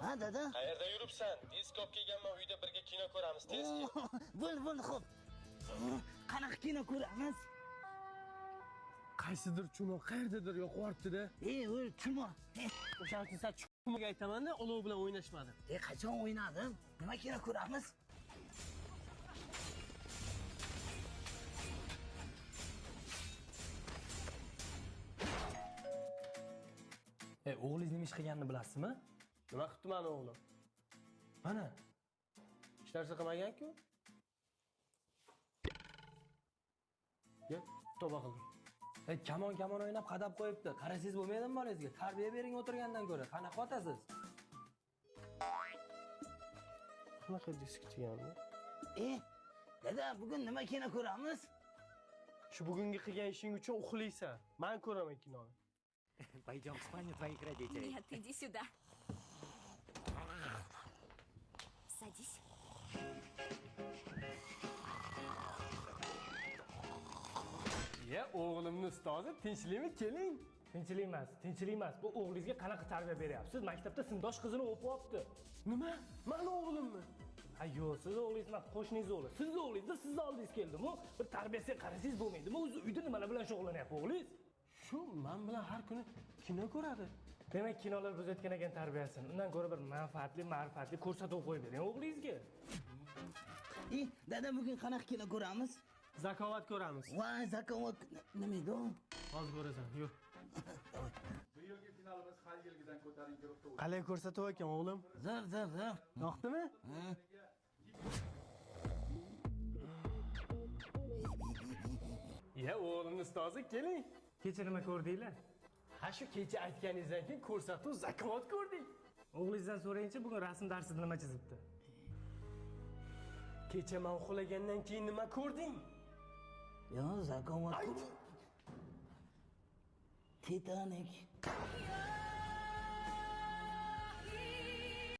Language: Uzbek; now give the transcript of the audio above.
Ha, dada? Qayerda yuribsan? Disk olib kelganman, uyda birga kino ko'ramiz, tez kel. Bo'l, bo'l, xo'p. Qanaqa kino ko'ramiz? Qaysidir chumoq qayerdadir yoqyapti-da. U chumoq. O'shaning uchun sen chumoqga aytaman-da, olov bilan o'ynashmadim. Qachon o'ynadim? Nima kino ko'ramiz? O'g'lingiz nima ish qilganini bilasizmi? Nima qilibdi mani o'g'lim? Mana. Hech narsa qilmagan-ku. Ye, tavba qildim. Kamon o'ynab qadab qo'yibdi. Qarasangiz bo'lmaydimi bolangizga? Tarbiya bering o'tirgandan ko'ra. Qanaqa otasiz? Qanaqa disk deganmi? Dada, bugun nima kino ko'ramiz? Shu bugungi qilgan ishing uchun uxlaysan. Men ko'raman kinoni. Пойдем в спальню твоих родителей. Нет, иди сюда. Садись. Ya, o'g'limni ustozi, tinchlikmi? Keling. Tinchlik emas, tinchlik emas. Bu o'g'lingizga qanaqa tarbiya beryapsiz? Maktabda sinfdosh qizini o'pyapti. Nima? Mani o'g'limmi? Ha, yo'q, siz o'g'lingiz emas, qo'shningiz o'g'li. Siz o'g'lingizni siz oldingiz keldimi? Bir tarbiyasiga qarasangiz bo'lmaydimi? O'zi uyda nimalar bilan shug'ullanyapti o'g'lingiz? Shu men bilan har kuni kino ko'radi. Demak, kinolar buzayotgan ekan tarbiyasini. Undan ko'ra bir manfaatli, ma'rifatli ko'rsatuv qo'yib bering o'g'lingizga. Dada, bugun qanaqa kino ko'ramiz? Zakovat ko'ramiz. Voy, zakovat nima edi u? Hozir ko'rasan, yur. Bu yilgi finalimiz har yilgidan ko'tarinki ruhda o'tdi. Qalay ko'rsatuv ekan o'g'lim? Zo'r, zo'r, zo'r. Yoqdimi? Ya, o'g'limni ustozi, keling. Kecha nima ko'rdinglar? Ha, shu kecha aytganingizdan keyin ko'rsatuv zakovat ko'rdik. O'g'lingizdan so'rayinchi, bugun rasm darsida nima chizibdi? Kecha men uxlagandan keyin nima ko'rding? Yo, zakovat. Titanik.